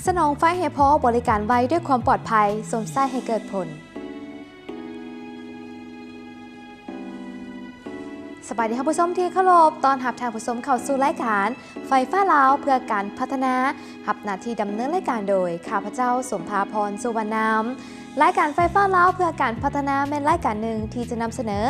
ສະໜອງໄຟໃຫ້ພໍ, ບໍລິການໄວດ້ວຍຄວາມປອດໄພ, ຊົມໃຊ້ໃຫ້ເກີດຜົນ. ສະບາຍດີທ່ານຜູ້ຊົມທີ່ເຄົາລົບ, ຕ້ອນຮັບທ່ານຜູ້ຊົມເຂົ້າສູ່ລາຍການໄຟຟ້າລາວເພື່ອການພັດທະນາ, ຮັບໜ້າທີ່ດຳເນີນລາຍການໂດຍ ຂ້າພະເຈົ້າ ສົມພາພອນ ສຸວັນນາມ. ລາຍການໄຟຟ້າລາວເພື່ອການພັດທະນາ ແມ່ນລາຍການໜຶ່ງທີ່ຈະນຳສະເໜີ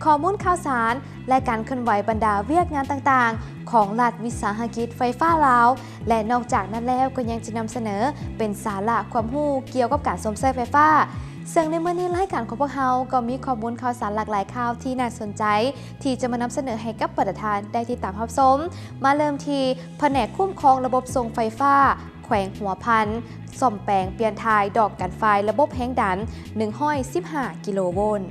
ຂໍ້ມູນຂ່າວສານ ແລະ ການເຄື່ອນໄຫວບັນດາວຽກງານຕ່າງໆ ຂອງລັດວິສາຫະກິດໄຟຟ້າລາວ ແລະ ນອກຈາກນັ້ນແລ້ວກໍຍັງຈະນຳສະເໜີເປັນສາລະຄວາມຮູ້ກ່ຽວກັບການຊົມໃຊ້ໄຟຟ້າ. ເຊິ່ງໃນມື້ນີ້ລາຍການຂອງພວກເຮົາກໍມີຂໍ້ມູນຂ່າວສານຫຼາກຫຼາຍຂ່າວທີ່ໜ້າສົນໃຈ ທີ່ຈະມານຳສະເໜີໃຫ້ກັບບັນດາທ່ານໄດ້ຕິດຕາມຮັບຊົມ. ມາເລີ່ມທີ່ພະແນກຄຸ້ມຄອງລະບົບສົ່ງໄຟຟ້າ ແຂວງຫົວພັນ ສ້ອມແປງປ່ຽນຖ່າຍດອກກັນໄຟລະບົບແຮງດັນ ໜຶ່ງຮ້ອຍສິບຫ້າ ກິໂລໂວນ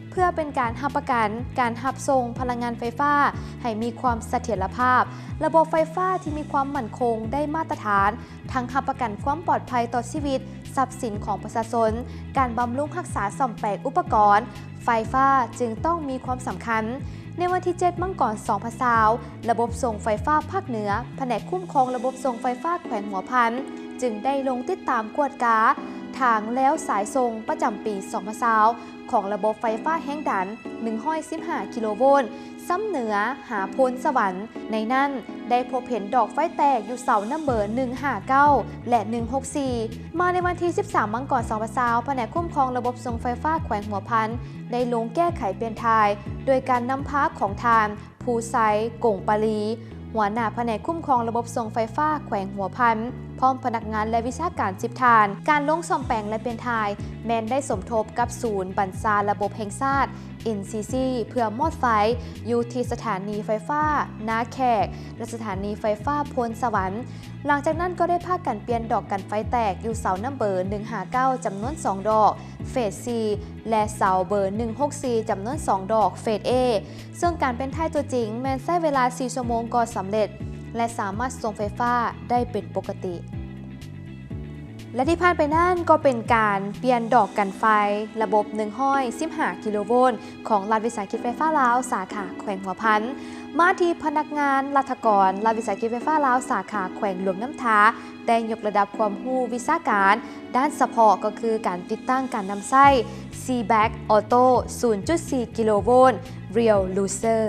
ເພື່ອເປັນການຮັບປະກັນການຮັບສົ່ງພະລັງງານໄຟຟ້າໃຫ້ມີຄວາມສະຖຽນລະພາບ, ລະບົບໄຟຟ້າທີ່ມີຄວາມໝັ້ນຄົງໄດ້ມາດຕະຖານ, ທັງຮັບປະກັນຄວາມປອດໄພຕໍ່ຊີວິດ, ຊັບສິນຂອງປະຊາຊົນ, ການບຳລຸງຮັກສາ, ສ້ອມແປງອຸປະກອນ ໄຟຟ້າຈຶ່ງຕ້ອງມີຄວາມສຳຄັນ. ໃນວັນທີເຈັດ ມັງກອນ ສອງພັນຊາວ, ລະບົບສົ່ງໄຟຟ້າພາກເໜືອ ພະແນກຄຸ້ມຄອງລະບົບສົ່ງໄຟຟ້າແຂວງຫົວພັນ ຈຶ່ງໄດ້ລົງຕິດຕາມກວດກາທາງແລວສາຍສົ່ງປະຈຳປີ ສອງພັນຊາວ ຂອງລະບົບໄຟຟ້າແຮງດັນ ໜຶ່ງຮ້ອຍສິບຫ້າ ກິໂລໂວນ ຊຳເໜືອຫາໂພນສະຫວັນ. ໃນນັ້ນໄດ້ພົບເຫັນດອກໄຟແຕກຢູ່ເສົານຳເບີ ໜຶ່ງຫ້າເກົ້າ ແລະ ໜຶ່ງຫົກສີ່. ມາໃນວັນທີສິບສາມ ມັງກອນ ສອງພັນຊາວ ພະແນກຄຸ້ມຄອງລະບົບສົ່ງໄຟຟ້າແຂວງຫົວພັນ ໄດ້ລົງແກ້ໄຂປ່ຽນຖ່າຍ ໂດຍການນຳພາຂອງທ່ານ ພູໄຊ ກົງປາລີ ຫົວໜ້າພະແນກຄຸ້ມຄອງລະບົບສົ່ງໄຟຟ້າແຂວງຫົວພັນ ພ້ອມພະນັກງານ ແລະ ວິຊາການ ສິບ ທ່ານ. ການລົງສ້ອມແປງ ແລະ ປ່ຽນຖ່າຍ ແມ່ນໄດ້ສົມທົບກັບສູນບັນຊາລະບົບແຫ່ງຊາດ ເອັນຊີຊີ ເພື່ອມອດໄຟຢູ່ທີ່ສະຖານີໄຟຟ້ານາແຂກ ແລະ ສະຖານີໄຟຟ້າໂພນສະຫວັນ. ຫຼັງຈາກນັ້ນກໍໄດ້ພາກັນປ່ຽນດອກກັນໄຟແຕກຢູ່ເສົານຳເບີ ໜຶ່ງຫ້າເກົ້າ ຈຳນວນສອງດອກ ເຟສສີ່ ແລະ ເສົາເບີ ໜຶ່ງຫົກສີ່ ຈຳນວນສອງດອກ ເຟສເອ ເຊິ່ງການປ່ຽນຖ່າຍຕົວຈິງແມ່ນໃຊ້ເວລາສີ່ຊົ່ວໂມງກໍສຳເລັດ ແລະ ສາມາດສົ່ງໄຟຟ້າໄດ້ເປັນປົກກະຕິ. ແລະ ທີ່ຜ່ານໄປນັ້ນກໍເປັນການປ່ຽນດອກກັນໄຟລະບົບ ໜຶ່ງຮ້ອຍສິບຫ້າ ກິໂລໂວນ ຂອງລັດວິສາຫະກິດໄຟຟ້າລາວ ສາຂາແຂວງຫົວພັນ. ມາທີ່ພະນັກງານລັດຖະກອນລັດວິສາຫະກິດໄຟຟ້າລາວ ສາຂາແຂວງຫຼວງນ້ຳທາ ໄດ້ຍົກລະດັບຄວາມຮູ້ວິຊາການດ້ານສະເພາະ ກໍຄືການຕິດຕັ້ງການນຳໃຊ້ ຊີແບັກ ອໍໂຕ້ ສູນຈຸດສີ່ ກິໂລໂວນ Real User.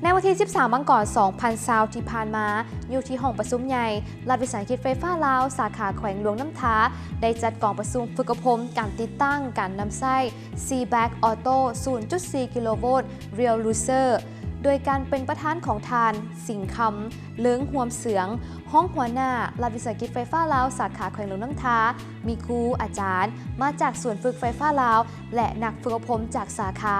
ໃນວັນທີສິບສາມ ມັງກອນ ສອງພັນຊາວ ທີ່ຜ່ານມາ, ຢູ່ທີ່ຫ້ອງປະຊຸມໃຫຍ່ລັດວິສາຫະກິດໄຟຟ້າລາວ ສາຂາແຂວງຫຼວງນ້ຳທາ ໄດ້ຈັດກອງປະຊຸມຝຶກອົບຮົມການຕິດຕັ້ງການນຳໃຊ້ ຊີແບັກ ອໍໂຕ້ ສູນຈຸດສີ່ ກິໂລໂວນ Real User ໂດຍການເປັນປະທານຂອງທ່ານ ສິງຄຳ ເລີງຮ່ວມເສືອງ ຮອງຫົວໜ້າລັດວິສາຫະກິດໄຟຟ້າລາວ ສາຂາແຂວງຫຼວງນ້ຳທາ, ມີຄູອາຈານມາຈາກສູນຝຶກໄຟຟ້າລາວ ແລະ ນັກຝຶກອົບຮົມຈາກສາຂາ,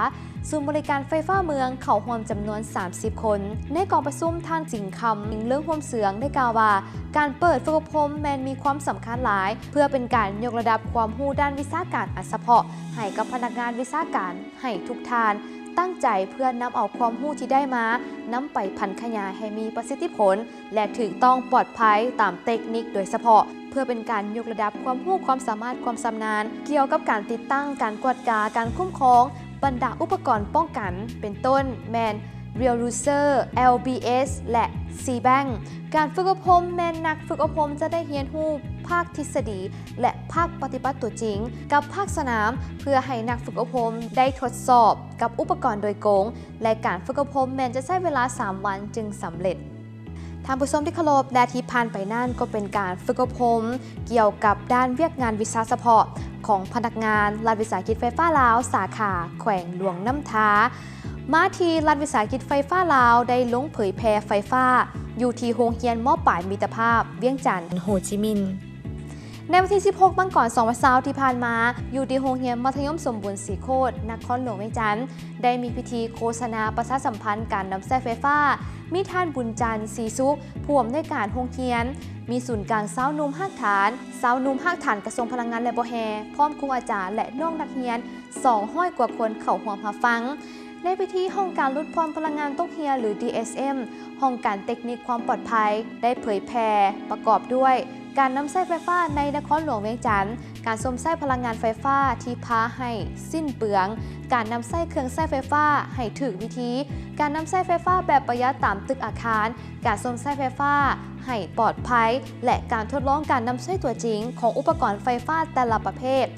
ສູນບໍລິການໄຟຟ້າເມືອງ ເຂົ້າຮ່ວມຈຳນວນສາມສິບຄົນ. ໃນກອງປະຊຸມ, ທ່ານ ສິງຄຳ ເລີງຮ່ວມເສືອງ ໄດ້ກ່າວວ່າ ການເປີດຝຶກອົບຮົມແມ່ນມີຄວາມສຳຄັນຫຼາຍ ເພື່ອເປັນການຍົກລະດັບຄວາມຮູ້ດ້ານວິຊາການອັນສະເພາະໃຫ້ກັບພະນັກງານວິຊາການ ໃຫ້ທຸກທ່ານຕັ້ງໃຈເພື່ອນຳເອົາຄວາມຮູ້ທີ່ໄດ້ມາ ນຳໄປຜັນຂະຫຍາຍໃຫ້ມີປະສິດທິຜົນ ແລະ ຖືກຕ້ອງປອດໄພຕາມເຕັກນິກໂດຍສະເພາະ, ເພື່ອເປັນການຍົກລະດັບຄວາມຮູ້ຄວາມສາມາດຄວາມຊຳນານກ່ຽວກັບການຕິດຕັ້ງ, ການກວດກາ, ການຄຸ້ມຄອງບັນດາອຸປະກອນປ້ອງກັນ ເປັນຕົ້ນແມ່ນ Real User, ແອລບີເອສ ແລະ ຊີແບັງ. ການຝຶກອົບຮົມແມ່ນນັກຝຶກອົບຮົມຈະໄດ້ຮຽນຮູ້ພາກທິດສະດີ ແລະ ພາກປະຕິບັດຕົວຈິງກັບພາກສະໜາມ ເພື່ອໃຫ້ນັກຝຶກອົບຮົມໄດ້ທົດສອບກັບອຸປະກອນໂດຍກົງ ແລະ ການຝຶກອົບຮົມແມ່ນຈະໃຊ້ເວລາສາມວັນຈຶ່ງສຳເລັດ. ທ່ານຜູ້ຊົມທີ່ເຄົາລົບ, ແລະ ທີ່ຜ່ານໄປນັ້ນກໍເປັນການຝຶກອົບຮົມກ່ຽວກັບດ້ານວຽກງານວິຊາສະເພາະຂອງພະນັກງານລັດວິສາຫະກິດໄຟຟ້າລາວ ສາຂາແຂວງຫຼວງນ້ຳທາ. ມາທີ່ລັດວິສາຫະກິດໄຟຟ້າລາວໄດ້ລົງເຜີຍແຜ່ໄຟຟ້າຢູ່ທີ່ໂຮງຮຽນ ມ.ປາຍ ມິດຕະພາບ ວຽງຈັນ ໂຮຈິມິນ. ໃນວັນທີສິບຫົກ ມັງກອນ ສອງພັນຊາວ ທີ່ຜ່ານມາ, ຢູ່ທີ່ໂຮງຮຽນມັດທະຍົມສົມບູນສີໂຄດ ນະຄອນຫຼວງວຽງຈັນ ໄດ້ມີພິທີໂຄສະນາປະຊາສຳພັນການນຳໃຊ້ໄຟຟ້າ. ມີທ່ານ ບຸນຈັນ ສີສຸກ ຜູ້ອຳນວຍການໂຮງຮຽນ, ມີສູນກາງຊາວໜຸ່ມຮາກຖານ, ຊາວໜຸ່ມຮາກຖານກະຊວງພະລັງງານ ແລະ ບໍ່ແຮ່, ພ້ອມຄູອາຈານ ແລະ ນ້ອງນັກຮຽນ ສອງຮ້ອຍກວ່າຄົນເຂົ້າຮ່ວມຮັບຟັງ. ໃນພິທີ ຫ້ອງການຫຼຸດຜ່ອນພະລັງງານຕົກເຮ່ຍ ຫຼື ດີເອສເອັມ ຫ້ອງການເຕັກນິກຄວາມປອດໄພ ໄດ້ເຜີຍແຜ່ປະກອບດ້ວຍ ການນຳໃຊ້ໄຟຟ້າໃນນະຄອນຫຼວງວຽງຈັນ, ການຊົມໃຊ້ພະລັງງານໄຟຟ້າທີ່ພາໃຫ້ສິ້ນເປືອງ, ການນຳໃຊ້ເຄື່ອງໃຊ້ໄຟຟ້າໃຫ້ຖືກວິທີ, ການນຳໃຊ້ໄຟຟ້າແບບປະຢັດຕາມຕຶກອາຄານ, ການຊົມໃຊ້ໄຟຟ້າໃຫ້ປອດໄພ ແລະ ການທົດລອງການນຳໃຊ້ຕົວຈິງຂອງອຸປະກອນໄຟຟ້າແຕ່ລະປະເພດ.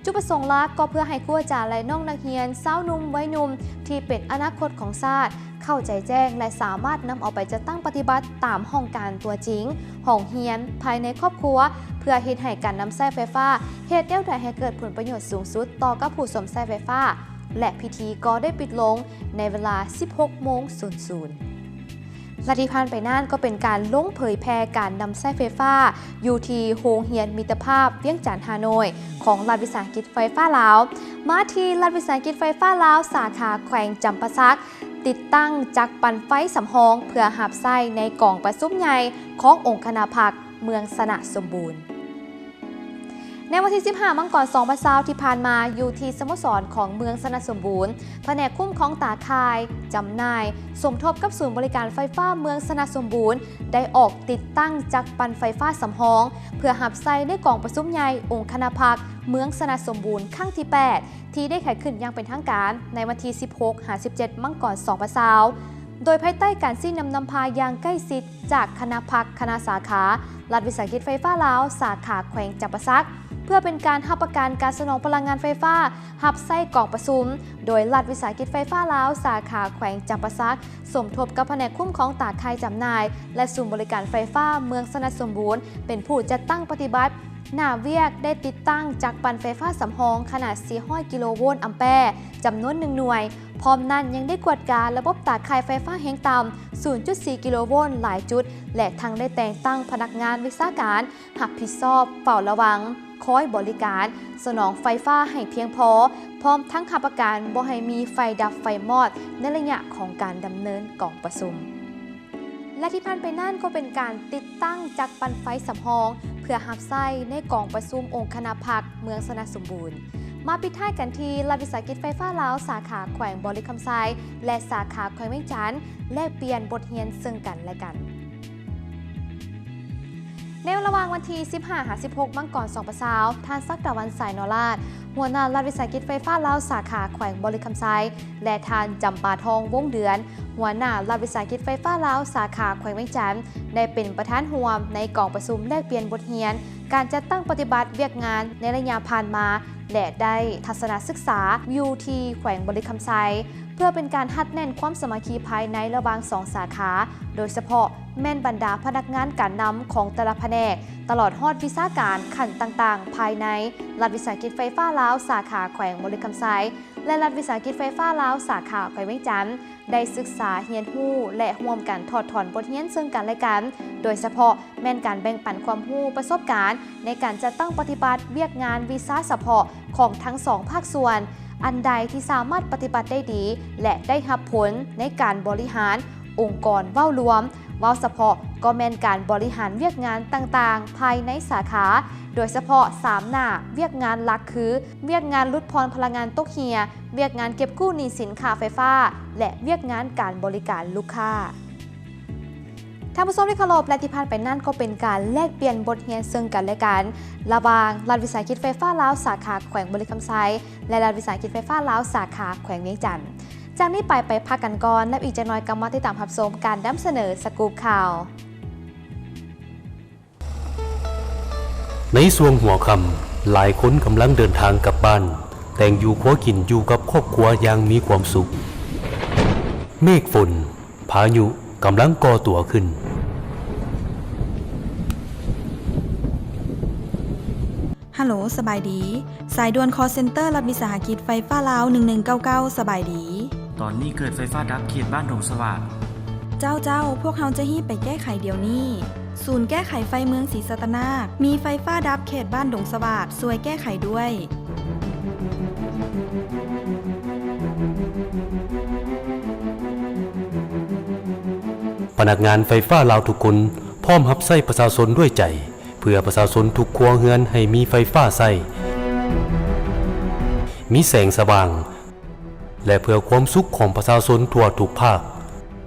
ຈຸດປະສົງຫຼັກກໍເພື່ອໃຫ້ຄູອາຈານ ແລະ ນ້ອງນັກຮຽນຊາວໜຸ່ມໄວໜຸ່ມທີ່ເປັນອະນາຄົດຂອງຊາດ ເຂົ້າໃຈແຈ້ງ ແລະ ສາມາດນຳເອົາໄປຈັດຕັ້ງປະຕິບັດຕາມຫ້ອງການຕົວຈິງ, ຫ້ອງຮຽນ, ພາຍໃນຄອບຄົວ ເພື່ອເຮັດໃຫ້ການນຳໃຊ້ໄຟຟ້າເຮັດແນວໃດໃຫ້ເກີດຜົນປະໂຫຍດສູງສຸດຕໍ່ກັບຜູ້ຊົມໃຊ້ໄຟຟ້າ ແລະ ພິທີກໍໄດ້ປິດລົງໃນເວລາ ສິບຫົກໂມງສູນສູນ. ແລະທີ່ຜ່ານໄປນັ້ນກໍເປັນການລົງເຜີຍແຜ່ການນຳໃຊ້ໄຟຟ້າຢູ່ທີ່ໂຮງຮຽນມິດຕະພາບວຽງຈັນ ຮ່າໂນ້ຍ ຂອງລັດວິສາຫະກິດໄຟຟ້າລາວ. ມາທີ່ລັດວິສາຫະກິດໄຟຟ້າລາວ ສາຂາແຂວງຈຳປາສັກ ຕິດຕັ້ງຈັກປັ່ນໄຟສຳຮອງເພື່ອຮັບໃຊ້ໃນກອງປະຊຸມໃຫຍ່ຂອງອົງຄະນະພັກເມືອງຊະນະສົມບູນ. ໃນວັນທີ ສິບຫ້າ ມັງກອນ ສອງພັນຊາວ ທີ່ຜ່ານມາ ຢູ່ທີ່ສະໂມສອນຂອງເມືອງຊະນະສົມບູນ, ພະແນກຄຸ້ມຄອງຕາຂ່າຍ, ຈຳໜ່າຍ ສົມທົບກັບສູນບໍລິການໄຟຟ້າເມືອງຊະນະສົມບູນ ໄດ້ອອກຕິດຕັ້ງຈັກປັ່ນໄຟຟ້າສຳຮອງ ເພື່ອຮັບໃຊ້ໃນກອງປະຊຸມໃຫຍ່ອົງຄະນະພັກເມືອງຊະນະສົມບູນ ຄັ້ງທີ ແປດ ທີ່ໄດ້ໄຂຂຶ້ນຢ່າງເປັນທາງການໃນວັນທີ ສິບຫົກ ຫາ ສິບເຈັດ ມັງກອນ ສອງພັນຊາວ ໂດຍພາຍໃຕ້ການຊີ້ນຳນຳພາຢ່າງໃກ້ຊິດຈາກຄະນະພັກ, ຄະນະສາຂາ, ລັດວິສາຫະກິດໄຟຟ້າລາວ ສາຂາແຂວງຈຳປາສັກ ເພື່ອເປັນການຮັບປະກັນການສະໜອງພະລັງງານໄຟຟ້າ ຮັບໃຊ້ກອງປະຊຸມ, ໂດຍລັດວິສາຫະກິດໄຟຟ້າລາວ ສາຂາແຂວງຈຳປາສັກ ສົມທົບກັບພະແນກຄຸ້ມຄອງຕາຂ່າຍຈຳໜ່າຍ ແລະ ສູນບໍລິການໄຟຟ້າເມືອງຊະນະສົມບູນ ເປັນຜູ້ຈັດຕັ້ງປະຕິບັດ. ໜ້າວຽກໄດ້ຕິດຕັ້ງຈັກປັ່ນໄຟຟ້າສຳຮອງຂະໜາດ ສີ່ຮ້ອຍ ກິໂລໂວນອຳແປ ຈຳນວນ ໜຶ່ງ ໜ່ວຍ, ພ້ອມນັ້ນຍັງໄດ້ກວດກາລະບົບຕາຂ່າຍໄຟຟ້າແຮງຕ່ຳ ສູນຈຸດສີ່ ກິໂລໂວນ ຫຼາຍຈຸດ ແລະ ທັງໄດ້ແຕ່ງຕັ້ງພະນັກງານວິຊາການຮັບຜິດຊອບເຝົ້າລະວັງ, ຄອຍບໍລິການສະໜອງໄຟຟ້າໃຫ້ພຽງພໍ, ພ້ອມທັງຮັບປະກັນບໍ່ໃຫ້ມີໄຟດັບໄຟມອດໃນໄລຍະຂອງການດຳເນີນກອງປະຊຸມ. ແລະທີ່ຜ່ານໄປນັ້ນກໍເປັນການຕິດຕັ້ງຈັກປັ່ນໄຟສຳຮອງ ເພື່ອຮັບໃຊ້ໃນກອງປະຊຸມອົງຄະນະພັກເມືອງຊະນະສົມບູນ. ມາປິດທ້າຍກັນທີ່ລັດວິສາຫະກິດໄຟຟ້າລາວ ສາຂາແຂວງບໍລິຄຳໄຊ ແລະ ສາຂາແຂວງວຽງຈັນ ແລກປ່ຽນບົດຮຽນເຊິ່ງກັນແລະກັນ. ໃນລະຫວ່າງວັນທີ ສິບຫ້າ ຫາ ສິບຫົກ ມັງກອນ ສອງພັນຊາວ ທ່ານ ສັກດາວັນ ສາຍນໍລາດ ຫົວໜ້າລັດວິສາຫະກິດໄຟຟ້າລາວ ສາຂາແຂວງບໍລິຄຳໄຊ ແລະ ທ່ານ ຈຳປາທອງ ວົງເດືອນ ຫົວໜ້າລັດວິສາຫະກິດໄຟຟ້າລາວ ສາຂາແຂວງວຽງຈັນ ໄດ້ເປັນປະທານຮ່ວມໃນກອງປະຊຸມແລກປ່ຽນບົດຮຽນການຈັດຕັ້ງປະຕິບັດວຽກງານໃນໄລຍະຜ່ານມາ ແລະ ໄດ້ທັດສະນະສຶກສາຢູ່ທີ່ແຂວງບໍລິຄຳໄຊ ເພື່ອເປັນການຮັດແໜ້ນຄວາມສາມັກຄີພາຍໃນລະຫວ່າງສອງສາຂາ, ໂດຍສະເພາະແມ່ນບັນດາພະນັກງານການນຳຂອງແຕ່ລະພະແນກ, ຕະຫຼອດຮອດວິຊາການຂັ້ນຕ່າງໆພາຍໃນລັດວິສາຫະກິດໄຟຟ້າລາວ ສາຂາແຂວງບໍລິຄຳໄຊ ແລະ ລັດວິສາຫະກິດໄຟຟ້າລາວ ສາຂາແຂວງວຽງຈັນ ໄດ້ສຶກສາຮຽນຮູ້ ແລະ ຮ່ວມກັນຖອດຖອນບົດຮຽນເຊິ່ງກັນແລະກັນ, ໂດຍສະເພາະແມ່ນການແບ່ງປັນຄວາມຮູ້ປະສົບການໃນການຈັດຕັ້ງປະຕິບັດວຽກງານວິຊາສະເພາະຂອງທັງສອງພາກສ່ວນ, ອັນໃດທີ່ສາມາດປະຕິບັດໄດ້ດີ ແລະ ໄດ້ຮັບຜົນໃນການບໍລິຫານອົງກອນເວົ້າລວມ, ເວົ້າສະເພາະກໍແມ່ນການບໍລິຫານວຽກງານຕ່າງໆພາຍໃນສາຂາ, ໂດຍສະເພາະສາມໜ້າວຽກງານຫຼັກຄື ວຽກງານຫຼຸດຜ່ອນພະລັງງານຕົກເຮ່ຍ, ວຽກງານເກັບກູ້ໜີ້ສິນຄ່າໄຟຟ້າ ແລະ ວຽກງານການບໍລິການລູກຄ້າ. ທ່ານຜູ້ຊົມທີ່ເຄົາລົບ ແລະ ທີ່ຜ່ານໄປນັ້ນກໍເປັນການແລກປ່ຽນບົດຮຽນເຊິ່ງກັນແລະກັນ ລະຫວ່າງລັດວິສາຫະກິດໄຟຟ້າລາວ ສາຂາແຂວງບໍລິຄຳໄຊ ແລະ ລັດວິສາຫະກິດໄຟຟ້າລາວ ສາຂາແຂວງວຽງຈັນ. ຈາກນີ້ໄປ ໄປພັກກັນກ່ອນ ແລ້ວອີກຈັກໜ່ອຍກັບມາຕິດຕາມຮັບຊົມການນຳສະເໜີສະກຸບຂ່າວ. ໃນຊ່ວງຫົວຄ່ຳ, ຫຼາຍຄົນກຳລັງເດີນທາງກັບບ້ານ, ແຕ່ງຢູ່ຄົວກິນຢູ່ກັບຄອບຄົວຢ່າງມີຄວາມສຸກ. ເມກຝົນ, ພາຍຸກຳລັງກໍ່ຕົວຂຶ້ນ. ຮັລໂຫຼ, ສະບາຍດີ. ສາຍດ່ວນຄໍເຊັນເຕີລັດວິສາຫະກິດໄຟຟ້າລາວ ໜຶ່ງໜຶ່ງເກົ້າເກົ້າ ສະບາຍດີ. ຕອນນີ້ເກີດໄຟຟ້າດັບເຂດບ້ານດົງສະຫວາດ. ເຈົ້າ, ເຈົ້າ, ພວກເຮົາຈະຮີບໄປແກ້ໄຂດຽວນີ້. ສູນແກ້ໄຂໄຟເມືອງສີສັດຕະນາກ ມີໄຟຟ້າດັບເຂດບ້ານດົງສະຫວາດ, ຊ່ວຍແກ້ໄຂດ້ວຍ. ພະນັກງານໄຟຟ້າລາວທຸກຄົນ ພ້ອມຮັບໃຊ້ປະຊາຊົນດ້ວຍໃຈ. ເພື່ອປະຊາຊົນທຸກຄົວເຮືອນໃຫ້ມີໄຟຟ້າໃຊ້, ມີແສງສະຫວ່າງ, ແລະ ເພື່ອຄວາມສຸກຂອງປະຊາຊົນທົ່ວທຸກພາກ.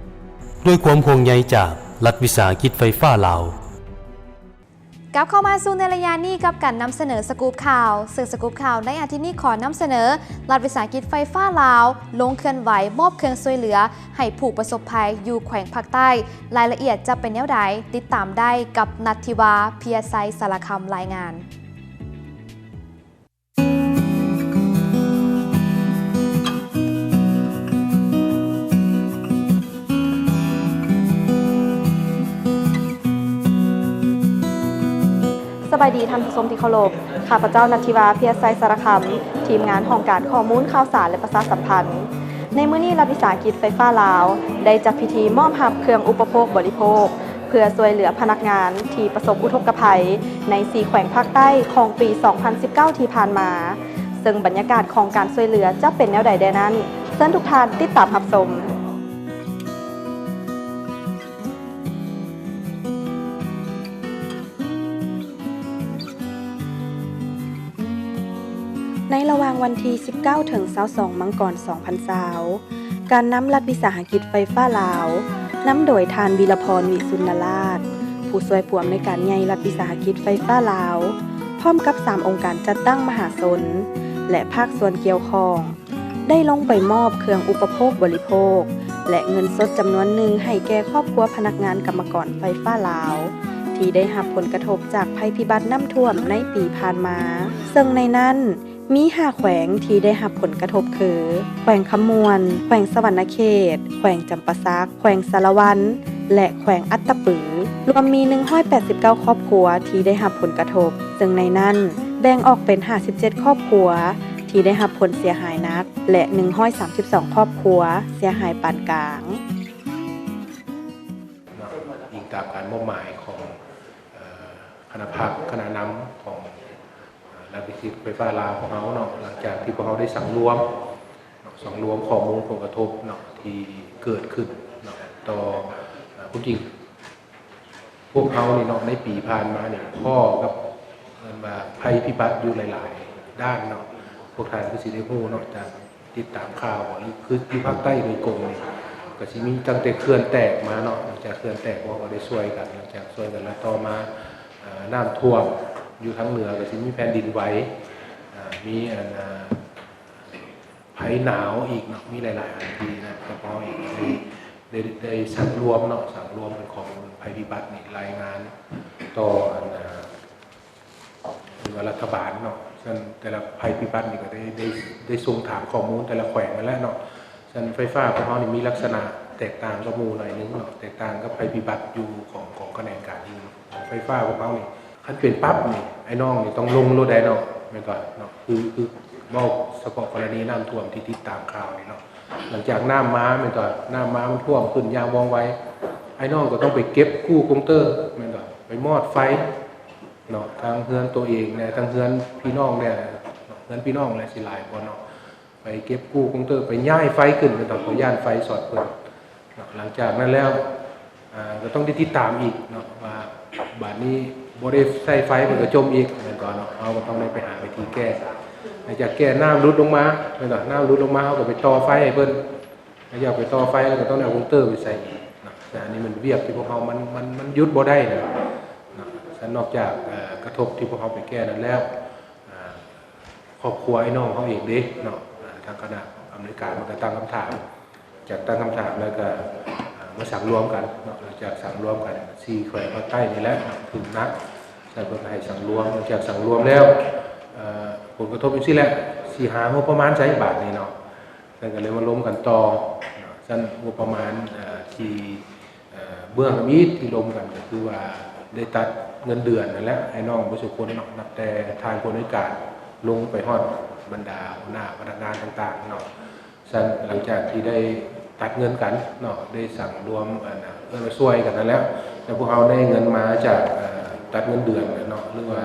ດ້ວຍຄວາມຫ່ວງໃຍຈາກລັດວິສາຫະກິດໄຟຟ້າລາວ. ກັບເຂົ້າມາສູ່ໃນໄລຍະນີ້ກັບການນຳສະເໜີສະກຸບຂ່າວ, ເຊິ່ງສະກຸບຂ່າວໃນອາທິດນີ້ຂໍນຳສະເໜີ ລັດວິສາຫະກິດໄຟຟ້າລາວລົງເຄື່ອນໄຫວມອບເຄື່ອງຊ່ວຍເຫຼືອໃຫ້ຜູ້ປະສົບໄພຢູ່ແຂວງພາກໃຕ້. ລາຍລະອຽດຈະເປັນແນວໃດ, ຕິດຕາມໄດ້ກັບນັດທິວາ ເພຍໄຊ ສາລະຄຳ ລາຍງານ. ສະບາຍດີທ່ານຜູ້ຊົມທີ່ເຄົາລົບ, ຂ້າພະເຈົ້າ ນັດທິວາ ເພຍໄຊ ສາລະຄຳ, ທີມງານຫ້ອງການຂໍ້ມູນຂ່າວສານ ແລະ ປະຊາສຳພັນ. ໃນມື້ນີ້ ລັດວິສາຫະກິດໄຟຟ້າລາວ ໄດ້ຈັດພິທີມອບຮັບເຄື່ອງອຸປະໂພກບໍລິໂພກ ເພື່ອຊ່ວຍເຫຼືອພະນັກງານທີ່ປະສົບອຸທົກກະໄພໃນສີ່ແຂວງພາກໃຕ້ຂອງປີສອງພັນສິບເກົ້າທີ່ຜ່ານມາ, ເຊິ່ງບັນຍາກາດຂອງການຊ່ວຍເຫຼືອຈະເປັນແນວໃດແດ່ນັ້ນ, ເຊີນທຸກທ່ານຕິດຕາມຮັບຊົມ. ໃນລະຫວ່າງວັນທີສິບເກົ້າ ເຖິງ ຊາວສອງ ມັງກອນ ສອງພັນຊາວ, ການນຳລັດວິສາຫະກິດໄຟຟ້າລາວ ນຳໂດຍທ່ານ ວິລະພອນ ວິສຸນນະລາດ ຜູ້ຊ່ວຍຜູ້ອຳນວຍການໃຫຍ່ລັດວິສາຫະກິດໄຟຟ້າລາວ, ພ້ອມກັບສາມອົງການຈັດຕັ້ງມະຫາຊົນ ແລະ ພາກສ່ວນກ່ຽວຂ້ອງ ໄດ້ລົງໄປມອບເຄື່ອງອຸປະໂພກບໍລິໂພກ ແລະ ເງິນສົດຈຳນວນໜຶ່ງໃຫ້ແກ່ຄອບຄົວພະນັກງານກຳມະກອນໄຟຟ້າລາວ ທີ່ໄດ້ຮັບຜົນກະທົບຈາກໄພພິບັດນ້ຳຖ້ວມໃນປີຜ່ານມາ, ເຊິ່ງໃນນັ້ນມີຫ້າແຂວງທີ່ໄດ້ຮັບຜົນກະທົບຄື ແຂວງຄຳມ່ວນ, ແຂວງສະຫວັນນະເຂດ, ແຂວງຈຳປາສັກ, ແຂວງສາລະວັນ ແລະ ແຂວງອັດຕະປື, ລວມມີໜຶ່ງຮ້ອຍແປດສິບເກົ້າຄອບຄົວທີ່ໄດ້ຮັບຜົນກະທົບ, ເຊິ່ງໃນນັ້ນແບ່ງອອກເປັນຫ້າສິບເຈັດຄອບຄົວທີ່ໄດ້ຮັບຜົນເສຍຫາຍໜັກ ແລະ ໜຶ່ງຮ້ອຍສາມສິບສອງຄອບຄົວເສຍຫາຍປານກາງ. ເນາະ ອີງຕາມການມອບໝາຍຂອງ ເອີ ຄະນະພັກ ຄະນະນຳຂອງ ເອີ ລັດວິສາຫະກິດໄຟຟ້າລາວຂອງເຮົາເນາະ, ຫຼັງຈາກທີ່ພວກເຮົາໄດ້ສັງລວມເນາະ ສັງລວມຂໍ້ມູນຜົນກະທົບເນາະ ທີ່ເກີດຂຶ້ນເນາະ ຕໍ່ ເອີ ຄວາມຈິງ ພວກເຮົານີ້ເນາະ ໃນປີຜ່ານມານີ້ ພໍ້ກັບ ເອີ້ນວ່າ ໄພພິບັດຢູ່ຫຼາຍໆດ້ານເນາະ. ພວກທ່ານຄືຊິໄດ້ຮູ້ເນາະ ຈາກຕິດຕາມຂ່າວບໍ ຫຼື ຄືຢູ່ພາກໃຕ້ໂດຍກົງນີ້ ກະຊິມີຕັ້ງແຕ່ເຂື່ອນແຕກມາເນາະ. ຫຼັງຈາກເຂື່ອນແຕກ ພວກເຮົາກະໄດ້ຊ່ວຍກັນ, ຫຼັງຈາກຊ່ວຍກັນແລ້ວ ຕໍ່ມາ ເອີ ນ້ຳຖ້ວມ, ຢູ່ທາງເໜືອກະຊິມີແຜ່ນດິນໄຫວ, ເອີ ມີອັນ ເອີ ໄພໜາວອີກເນາະ, ມີຫຼາຍໆອັນທີ່ນະ ພວກເຮົາເອງໄດ້ ໄດ້ ໄດ້ສັງລວມເນາະ, ສັງລວມເປັນຂໍ້ມູນໄພພິບັດນີ້ ລາຍງານຕໍ່ອັນ ເອີ ເອີ້ນວ່າລັດຖະບານເນາະ. ເຊິ່ງແຕ່ລະໄພພິບັດນີ້ກະໄດ້ ໄດ້ ໄດ້ສົ່ງຖາມຂໍ້ມູນແຕ່ລະແຂວງຫັ້ນແຫຼະເນາະ. ເຊິ່ງໄຟຟ້າຂອງເຮົານີ້ມີລັກສະນະແຕກຕ່າງກັບໝູ່ໜ້ອຍໜຶ່ງເນາະ, ແຕກຕ່າງກັບໄພພິບັດຢູ່ຂອງ ຂອງຂະແໜງການອື່ນ. ຂອງໄຟຟ້າຂອງເຮົານີ້ ຄັນເປັນປັບນີ້ ອ້າຍນ້ອງນີ້ຕ້ອງລົງໂລດໃດ໋ເນາະ, ແມ່ນບໍ່ເນາະ? ຄື ຄືເວົ້າສະເພາະກໍລະນີນ້ຳຖ້ວມທີ່ຕິດຕາມຂ່າວນີ້ເນາະ, ຫຼັງຈາກນ້ຳມາແມ່ນບໍ່, ນ້ຳມາມັນຖ້ວມຂຶ້ນຢ່າງວ່ອງໄວ, ອ້າຍນ້ອງກໍຕ້ອງໄປເກັບກູ້ກົງເຕີ ແມ່ນບໍ່, ໄປມອດໄຟເນາະ, ທັງເຮືອນໂຕເອງແດ່ ທັງເຮືອນພີ່ນ້ອງແດ່, ເຮືອນພີ່ນ້ອງແຫຼະຊິຫຼາຍກວ່າເນາະ. ໄປເກັບກູ້ກົງເຕີ ໄປຍ້າຍໄຟຂຶ້ນ ແມ່ນບໍ່, ເພາະຢ້ານໄຟຊັອດເພິ່ນເນາະ. ຫຼັງຈາກນັ້ນແລ້ວ ອາ ກໍຕ້ອງໄດ້ຕິດຕາມອີກເນາະ ວ່າບາດນີ້ບໍ່ໄດ້ໃຊ້ໄຟ ມັນກໍຈົມອີກ ແມ່ນບໍ່ເນາະ? ເຮົາກໍຕ້ອງໄດ້ໄປຫາວິທີແກ້. ຫຼັງຈາກແກ້ ນ້ຳຫຼຸດລົງມາ ແມ່ນບໍ່? ນ້ຳຫຼຸດລົງມາ ເຮົາກໍໄປຕໍ່ໄຟໃຫ້ເພິ່ນ. ຫຼັງຈາກໄປຕໍ່ໄຟ ແລ້ວກໍຕ້ອງໄດ້ເອົາກົງເຕີໄປໃສ່ອີກເນາະ. ແຕ່ອັນນີ້ມັນວຽກທີ່ພວກເຮົາ ມັນ ມັນ ມັນຢຸດບໍ່ໄດ້ນະເນາະ. ຊັ້ນນອກຈາກ ເອີ ກະທົບທີ່ພວກເຮົາໄປແກ້ນັ້ນແລ້ວ ອາ ຄອບຄົວອ້າຍນ້ອງເຮົາເອງເດ້ເນາະ, ອາ ທາງຄະນະອຳນວຍການມັນກໍຕັ້ງຄຳຖາມ, ຈາກຕັ້ງຄຳຖາມແລ້ວກໍ ອາ ມາສັງລວມກັນເນາະ, ຫຼັງຈາກສັງລວມກັນ ສີ່ແຂວງພາກໃຕ້ນີ້ແຫຼະຖືກໜັກ, ແລ້ວເພິ່ນກໍໃຫ້ສັງລວມ, ຫຼັງຈາກສັງລວມແລ້ວ ເອີ ຜົນກະທົບຈັ່ງຊີ້ແຫຼະ ຊິຫາງົບປະມານໃສບາດນີ້ເນາະ, ເພິ່ນກໍເລີຍມາລົມກັນຕໍ່ເນາະ. ຊັ້ນງົບປະມານ ເອີ ທີ່ ເອີ ເບື້ອງທຳອິດທີ່ລົມກັນກໍຄືວ່າໄດ້ຕັດເງິນເດືອນນັ້ນແຫຼະ ອ້າຍນ້ອງເບິດສູ່ຄົນເນາະ, ນັບແຕ່ທ່ານຜູ້ອຳນວຍການລົງໄປຮອດບັນດາຫົວໜ້າພະນັກງານຕ່າງໆເນາະ. ຊັ້ນຫຼັງຈາກທີ່ໄດ້ຕັດເງິນກັນເນາະ ໄດ້ສັງລວມ ອັນ ເອີ້ນວ່າຊ່ວຍກັນນັ້ນແຫຼະ, ແລ້ວພວກເຮົາໄດ້ເງິນມາຈາກ ເອີ ຕັດເງິນເດືອນເນາະ ຫຼືວ່າ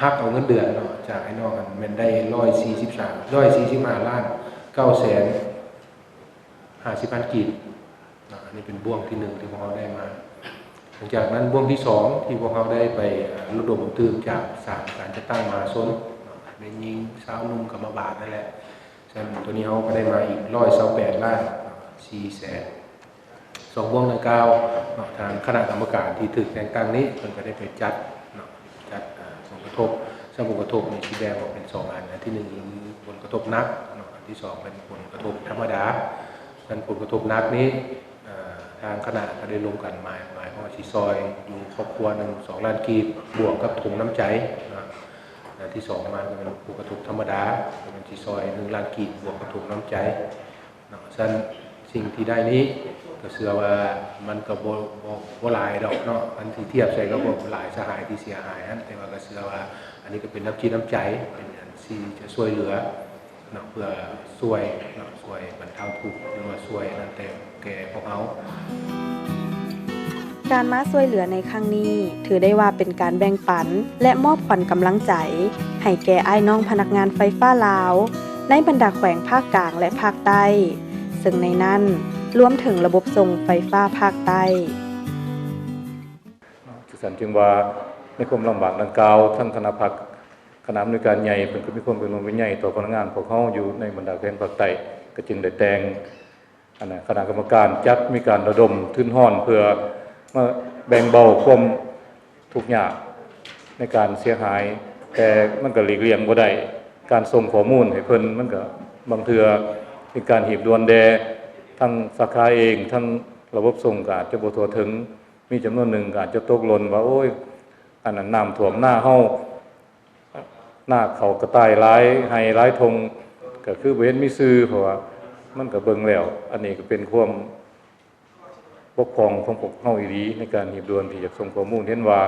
ຫັກເອົາເງິນເດືອນເນາະ ຈາກອ້າຍນ້ອງຫັ້ນແມ່ນໄດ້ຮ້ອຍສີ່ສິບສາມ ຮ້ອຍສີ່ສິບຫ້າລ້ານເກົ້າແສນ ຫ້າສິບພັນກີບເນາະ. ອັນນີ້ເປັນບ່ວງທີໜຶ່ງທີ່ພວກເຮົາໄດ້ມາ. ຫຼັງຈາກນັ້ນ ບ່ວງທີສອງທີ່ພວກເຮົາໄດ້ໄປ ເອີ ລະດົມຕື່ມຈາກສາມການຈັດຕັ້ງມະຫາຊົນເນາະ, ແມ່ນຍິງ ຊາວໜຸ່ມ ກຳມະບານນັ້ນແຫຼະ, ຊັ້ນໂຕນີ້ເຮົາກໍໄດ້ມາອີກຮ້ອຍຊາວແປດລ້ານສີ່ແສນ. ສອງບ່ວງດັ່ງກ່າວເນາະ ທາງຄະນະກຳມະການທີ່ຖືກແຕ່ງຕັ້ງນີ້ ເພິ່ນກໍໄດ້ໄປຈັດເນາະ ຈັດ ເອີ ຜົນກະທົບ. ເຊິ່ງຜົນກະທົບນີ້ຊິແບ່ງອອກເປັນສອງອັນ, ອັນທີໜຶ່ງຄືຜົນກະທົບໜັກເນາະ, ອັນທີສອງເປັນຜົນກະທົບທຳມະດາ. ເຊິ່ງຜົນກະທົບໜັກນີ້ ເອີ ທາງຄະນະກໍໄດ້ລົມກັນໝາຍ ໝາຍຄວາມວ່າຊິຊ່ອຍຢູ່ຄອບຄົວໜຶ່ງສອງລ້ານກີບ ບວກກັບຖົງນ້ຳໃຈເນາະ. ອັນທີສອງມາກໍແມ່ນຜົນກະທົບທຳມະດາ ກໍແມ່ນຊິຊ່ອຍໜຶ່ງລ້ານກີບ ບວກກັບຖົງນ້ຳໃຈເນາະ. ຊັ້ນສິ່ງທີ່ໄດ້ນີ້ ກໍເຊື່ອວ່າມັນກໍບໍ່ ບໍ່ ບໍ່ຫຼາຍດອກເນາະ, ຄັນຊິທຽບໃສ່ກໍບໍ່ຫຼາຍສະຫາຍທີ່ເສຍຫາຍຫັ້ນ, ແຕ່ວ່າກໍເຊື່ອວ່າອັນນີ້ກໍເປັນນ້ຳຈິດນ້ຳໃຈ ເປັນອັນທີ່ຈະຊ່ວຍເຫຼືອ ເນາະ ເພື່ອຊ່ວຍເນາະ ຊ່ວຍບັນເທົາທຸກ ຫຼືວ່າຊ່ວຍອັນນັ້ນແຕ່ແກ່ພວກເຮົາ. ການມາຊ່ວຍເຫຼືອໃນຄັ້ງນີ້ ຖືໄດ້ວ່າເປັນການແບ່ງປັນ ແລະ ມອບຂວັນກຳລັງໃຈ ໃຫ້ແກ່ອ້າຍນ້ອງພະນັກງານໄຟຟ້າລາວ ໃນບັນດາແຂວງພາກກາງ ແລະ ພາກໃຕ້, ເຊິ່ງໃນນັ້ນລວມເຖິງລະບົບສົ່ງໄຟຟ້າພາກໃຕ້. ຈັ່ງຊັ້ນຈຶ່ງວ່າ ໃນຄວາມລຳບາກດັ່ງກ່າວ ທັງຄະນະພັກ ຄະນະອຳນວຍການໃຫຍ່ເພິ່ນກໍມີຄວາມເປັນຫ່ວງເປັນໃຍຕໍ່ພະນັກງານພວກເຮົາຢູ່ໃນບັນດາແຂວງພາກໃຕ້, ກໍຈຶ່ງໄດ້ແຕ່ງ ອັນນ່າ ຄະນະກຳມະການຈັດ ມີການລະດົມທຶນຮອນ ເພື່ອມາແບ່ງເບົາຄວາມທຸກຍາກໃນການເສຍຫາຍ, ແຕ່ມັນກໍຫຼີກລ່ຽງບໍ່ໄດ້ ການສົ່ງຂໍ້ມູນໃຫ້ເພິ່ນ ມັນກໍບາງເທື່ອເປັນການຮີບດ່ວນແດ່ ທັງສາຂາເອງ ທັງລະບົບສົ່ງກໍອາດຈະບໍ່ທົ່ວເຖິງ, ມີຈຳນວນໜຶ່ງກໍອາດຈະຕົກຫຼົ່ນວ່າ ໂອ້ຍ ອັນນັ້ນນ້ຳຖ້ວມນາເຮົາ ນາເຂົ້າກະຕ່າຍຫຼາຍ ໄຮ່ຫຼາຍທົ່ງ ກໍຄືບໍ່ເຫັນມີຊື່ ເພາະວ່າມັນກໍເບິ່ງແລ້ວ ອັນນີ້ກໍເປັນຄວາມບົກຜ່ອງຂອງພວກເຮົາອີ່ຫຼີ ໃນການຮີບດ່ວນທີ່ຈະສົ່ງຂໍ້ມູນ. ເຫັນວ່າ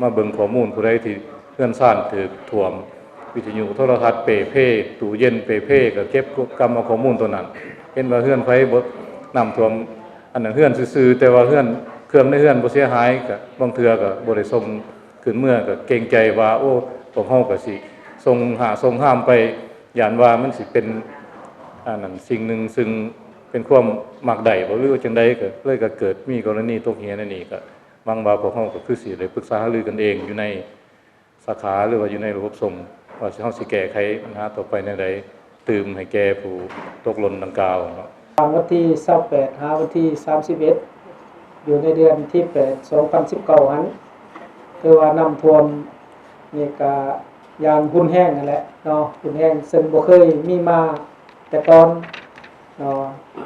ມາເບິ່ງຂໍ້ມູນ ຜູ້ໃດທີ່ເຮືອນຊານຖືກຖ້ວມ ວິທະຍຸໂທລະທັດເປ່ເພ ຕູ້ເຢັນເປ່ເພ ກໍເກັບກຳເອົາຂໍ້ມູນຕົວນັ້ນ. ເຫັນວ່າເຮືອນໃຜບໍ່ ນ້ຳຖ້ວມ ອັນນັ້ນເຮືອນຊື່ໆ ແຕ່ວ່າເຮືອນ ເຄື່ອງໃນເຮືອນບໍ່ເສຍຫາຍ ກໍບາງເທື່ອກໍບໍ່ໄດ້ສົ່ງ ຂຶ້ນເມືອກໍເກງໃຈວ່າ ໂອ້ ພວກເຮົາກໍຊິສົ່ງຮ້າສົ່ງຮາມໄປ ຢ້ານວ່າມັນຊິເປັນ ອັນນັ້ນ ສິ່ງໜຶ່ງຊຶ່ງເປັນຄວາມມັກໄດ້ບໍ່ ຫຼືວ່າຈັ່ງໃດ ກໍເລີຍກໍເກີດມີກໍລະນີຕົກເຫຍໃນນີ້. ກໍຫວັງວ່າພວກເຮົາກໍຄືຊິໄດ້ປຶກສາຫາລືກັນເອງຢູ່ໃນສາຂາ ຫຼືວ່າຢູ່ໃນລະບົບສົ່ງ ວ່າເຮົາຊິແກ້ໄຂບັນຫາຕໍ່ໄປແນວໃດ ຕື່ມໃຫ້ແກ່ຜູ້ຕົກຫຼົ່ນດັ່ງກ່າວເນາະ. ຫວ່າງວັນທີຊາວແປດ ຫາວັນທີສາມສິບເອັດ ຢູ່ໃນເດືອນທີແປດ ສອງພັນສິບເກົ້າຫັ້ນ ຖືວ່ານ້ຳຖ້ວມນີ້ກະຢ່າງຮຸນແຮງຫັ້ນແຫຼະເນາະ, ຮຸນແຮງເຊິ່ງບໍ່ເຄີຍມີມາແຕ່ກ່ອນເນາະ.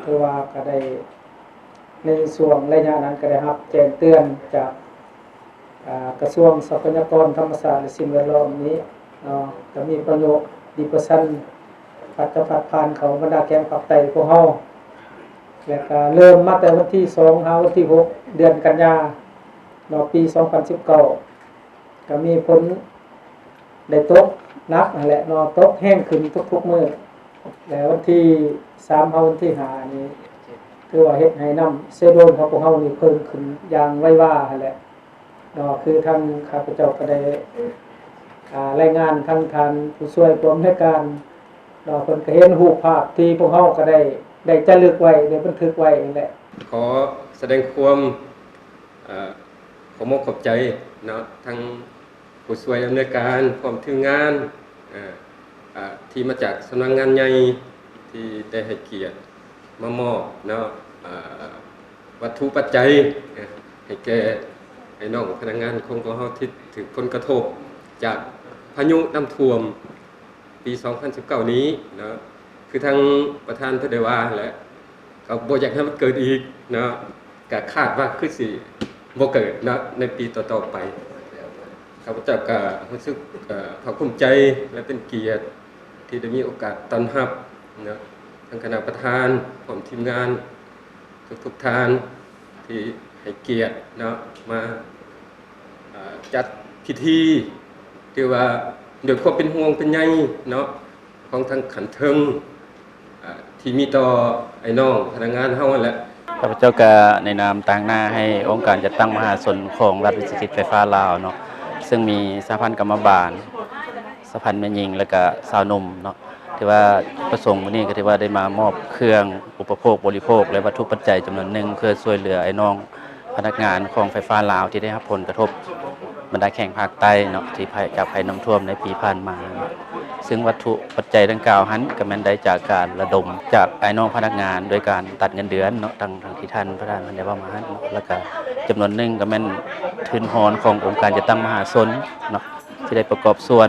ຖືວ່າກະໄດ້ ໃນຊ່ວງໄລຍະນັ້ນກະໄດ້ຮັບແຈ້ງເຕືອນຈາກ ອ່າ ກະຊວງຊັບພະຍາກອນທຳມະຊາດ ແລະ ສິ່ງແວດລ້ອມນີ້ເນາະ, ກະມີປະໂຫຍດດີປະຊັນ ພັດຈະພັດຜ່ານເຂົ້າບັນດາແຂວງພາກໃຕ້ຂອງເຮົາ ແລະ ກະເລີ່ມມາແຕ່ວັນທີສອງ ຫາວັນທີຫົກ ເດືອນກັນຍາເນາະ ປີສອງພັນສິບເກົ້າ ກະມີຝົນໄດ້ຕົກໜັກຫັ້ນແຫຼະເນາະ, ຕົກແຮງຂຶ້ນທຸກໆມື້ ແລະ ວັນທີສາມ ຫາວັນທີຫ້ານີ້ ຖືວ່າເຮັດໃຫ້ນ້ຳເຊໂດນຂອງພວກເຮົານີ້ເພີ່ມຂຶ້ນຢ່າງໄວວາຫັ້ນແຫຼະ. ເນາະ ຄືທາງຂ້າພະເຈົ້າກໍໄດ້ ອ່າ ລາຍງານທາງທ່ານຜູ້ຊ່ວຍຜູ້ອຳນວຍການເນາະ, ເພິ່ນກໍເຫັນຮູບພາບທີ່ພວກເຮົາກໍໄດ້ ໄດ້ຈາລຶກໄວ້ ໄດ້ບັນທຶກໄວ້ນັ້ນແຫຼະ. ຂໍສະແດງຄວາມ ເອີ ຂໍມອບຂອບໃຈເນາະ ທັງຜູ້ຊ່ວຍອຳນວຍການ ພ້ອມທີມງານ ເອີ ອ່າ ທີ່ມາຈາກສຳນັກງານໃຫຍ່ ທີ່ໄດ້ໃຫ້ກຽດມາມອບເນາະ ອ່າ ວັດຖຸປັດໄຈ ເອີ ໃຫ້ແກ່ໄອ້ນ້ອງພະນັກງານຂອງ ຂອງເຮົາທີ່ຖືກຜົນກະທົບຈາກພາຍຸນ້ຳຖ້ວມປີສອງພັນສິບເກົ້ານີ້ເນາະ. ຄືທາງປະທານເພິ່ນໄດ້ວ່າແຫຼະ ກໍບໍ່ຢາກໃຫ້ມັນເກີດອີກເນາະ, ກໍຄາດວ່າຄືຊິບໍ່ເກີດເນາະ ໃນປີຕໍ່ໆໄປ. ຂ້າພະເຈົ້າກໍຮູ້ສຶກ ເອີ ພາກພູມໃຈ ແລະ ເປັນກຽດ ທີ່ໄດ້ມີໂອກາດຕ້ອນຮັບເນາະ ທັງຄະນະປະທານ ພ້ອມທີມງານທຸກໆທ່ານ ທີ່ໃຫ້ກຽດເນາະ ມາ ເອີ ຈັດພິທີ ຖືວ່າດ້ວຍຄວາມເປັນຫ່ວງເປັນໃຍເນາະ ຂອງທາງຂັ້ນເທິງ ເອີ ທີ່ມີຕໍ່ໄອ້ນ້ອງພະນັກງານເຮົາຫັ້ນແຫຼະ. ຂ້າພະເຈົ້າກະໃນນາມຕາງໜ້າໃຫ້ອົງການຈັດຕັ້ງມະຫາຊົນຂອງລັດວິສາຫະກິດໄຟຟ້າລາວເນາະ, ເຊິ່ງມີສະຫະພັນກຳມະບານ, ສະຫະພັນແມ່ຍິງ ແລະກະຊາວໜຸ່ມເນາະ, ຖືວ່າປະສົງມື້ນີ້ກໍຖືວ່າໄດ້ມາມອບເຄື່ອງອຸປະໂພກບໍລິໂພກ ແລະ ວັດຖຸປັດໄຈຈຳນວນໜຶ່ງ ເພື່ອຊ່ວຍເຫຼືອໄອ້ນ້ອງພະນັກງານຂອງໄຟຟ້າລາວ ທີ່ໄດ້ຮັບຜົນກະທົບບັນດາແຂວງພາກໃຕ້ເນາະ ທີ່ໄພ ຈາກໄພນ້ຳຖ້ວມໃນປີຜ່ານມາເນາະ. ຊຶ່ງວັດຖຸປັດໄຈດັ່ງກ່າວຫັ້ນ ກໍແມ່ນໄດ້ຈາກການລະດົມຈາກອ້າຍນ້ອງພະນັກງານ ໂດຍການຕັດເງິນເດືອນເນາະ ດັ່ງ ດັ່ງທີ່ທ່ານປະທານເພິ່ນໄດ້ເວົ້າມາຫັ້ນເນາະ ແລ້ວກໍຈຳນວນໜຶ່ງກໍແມ່ນທຶນຮອນຂອງອົງການຈັດຕັ້ງມະຫາຊົນເນາະ ທີ່ໄດ້ປະກອບສ່ວນ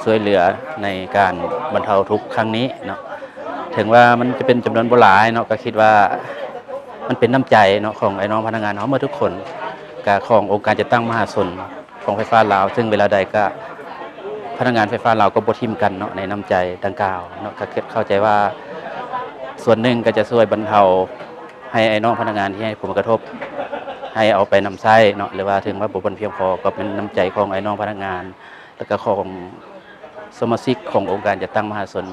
ຊ່ວຍເຫຼືອໃນການບັນເທົາທຸກຄັ້ງນີ້ເນາະ. ເຖິງວ່າມັນຈະເປັນຈຳນວນບໍ່ຫຼາຍເນາະ ກໍຄິດວ່າມັນເປັນນ້ຳໃຈເນາະ ຂອງອ້າຍນ້ອງພະນັກງານເຮົາໝົດທຸກຄົນ ກະຂອງອົງການຈັດຕັ້ງມະຫາຊົນ ຂອງໄຟຟ້າລາວ ຊຶ່ງເວລາໃດກະພະນັກງານໄຟຟ້າລາວກໍບໍ່ຖິ້ມກັນເນາະ ໃນນ້ຳໃຈດັ່ງກ່າວເນາະ. ກະເຂົ້າໃຈວ່າສ່ວນໜຶ່ງກໍຈະຊ່ວຍບັນເທົາໃຫ້ອ້າຍນ້ອງພະນັກງານທີ່ໃຫ້ຜົນກະທົບ ໃຫ້ເອົາໄປນຳໃຊ້ເນາະ ຫຼືວ່າເຖິງວ່າບໍ່ພຽງພໍ ກໍເປັນນ້ຳໃຈຂອງອ້າຍນ້ອງພະນັກງານ ແລ້ວກໍຂອງສະມາຊິກຂອງອົງການຈັດຕັ້ງມະຫາຊົນ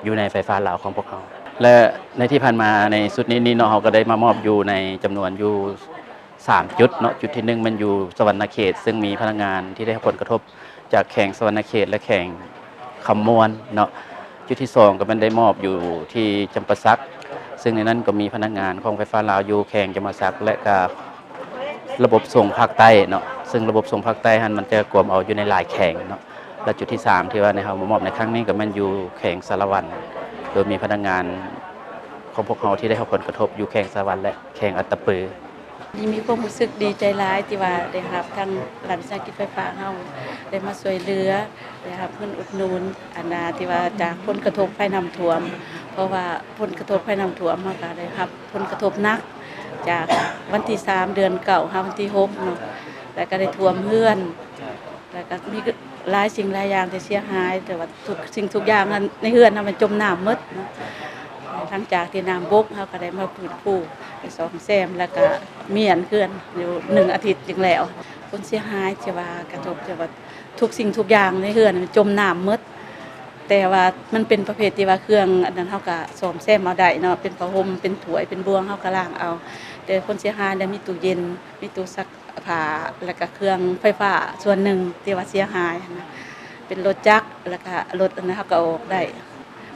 ຢູ່ໃນໄຟຟ້າລາວຂອງພວກເຮົາ. ແລະ ໃນທີ່ຜ່ານມາໃນຊຸດນີ້ເນາະ ເຮົາກໍໄດ້ມາມອບຢູ່ໃນຈຳນວນຢູ່ ສາມຈຸດເນາະ, ຈຸດທີໜຶ່ງແມ່ນຢູ່ສະຫວັນນະເຂດ ເຊິ່ງມີພະນັກງານທີ່ໄດ້ຮັບຜົນກະທົບຈາກແຂວງສະຫວັນນະເຂດ ແລະ ແຂວງຄຳມ່ວນເນາະ. ຈຸດທີສອງກໍແມ່ນໄດ້ມອບຢູ່ທີ່ຈຳປາສັກ ເຊິ່ງໃນນັ້ນກໍມີພະນັກງານຂອງໄຟຟ້າລາວຢູ່ແຂວງຈຳປາສັກ ແລະ ກະລະບົບສົ່ງພາກໃຕ້ເນາະ, ເຊິ່ງລະບົບສົ່ງພາກໃຕ້ຫັ້ນມັນຈະກວມເອົາຢູ່ໃນຫຼາຍແຂວງເນາະ. ແລະ ຈຸດທີສາມທີ່ວ່າໃນເຮົາມາມອບໃນຄັ້ງນີ້ກໍແມ່ນຢູ່ແຂວງສາລະວັນ ໂດຍມີພະນັກງານຂອງພວກເຮົາທີ່ໄດ້ຮັບຜົນກະທົບຢູ່ແຂວງສາລະວັນ ແລະ ແຂວງອັດຕະປື. ນີ້ມີຄວາມຮູ້ສຶກດີໃຈຫຼາຍທີ່ວ່າໄດ້ຮັບທາງລັດວິສາຫະກິດໄຟຟ້າເຮົາໄດ້ມາຊ່ວຍເຫຼືອ, ໄດ້ຮັບເງິນອຸດໜູນ ອັນນາ ທີ່ວ່າຈາກຜົນກະທົບໄພນ້ຳຖ້ວມ, ເພາະວ່າຜົນກະທົບໄພນ້ຳຖ້ວມເຮົາກໍໄດ້ຮັບຜົນກະທົບໜັກ ຈາກວັນທີສາມ ເດືອນເກົ້າ ຫາວັນທີຫົກເນາະ, ແລ້ວກໍໄດ້ຖ້ວມເຮືອນ ແລ້ວກໍມີຫຼາຍສິ່ງຫຼາຍຢ່າງທີ່ເສຍຫາຍ, ແຕ່ວ່າທຸກສິ່ງທຸກຢ່າງໃນເຮືອນເຮົາມັນຈົມນ້ຳໝົດເນາະ. ຫຼັງຈາກທີ່ນ້ຳບົກ ເຮົາກໍໄດ້ມາຟື້ນຟູ ໄປສ້ອມແຊມ ແລ້ວກໍມ້ຽນເຮືອນຢູ່ໜຶ່ງອາທິດຈຶ່ງແລ້ວ. ຜົນເສຍຫາຍທີ່ວ່າກະທົບ ແຕ່ວ່າທຸກສິ່ງທຸກຢ່າງໃນເຮືອນມັນຈົມນ້ຳໝົດ, ແຕ່ວ່າມັນເປັນປະເພດທີ່ວ່າເຄື່ອງອັນນັ້ນ ເຮົາກໍສ້ອມແຊມເອົາໄດ້ເນາະ, ເປັນຜ້າຫົ່ມ ເປັນຖ້ວຍ ເປັນບ່ວງ ເຮົາກໍລ້າງເອົາ. ແຕ່ຜົນເສຍຫາຍແລ້ວມີຕູ້ເຢັນ ມີຕູ້ຊັກ ຜ້າ ແລ້ວກະເຄື່ອງໄຟຟ້າສ່ວນໜຶ່ງທີ່ວ່າເສຍຫາຍຫັ້ນນະ, ເປັນລົດຈັກ ແລ້ວກະລົດອັນນັ້ນ ເຮົາກະອອກໄດ້.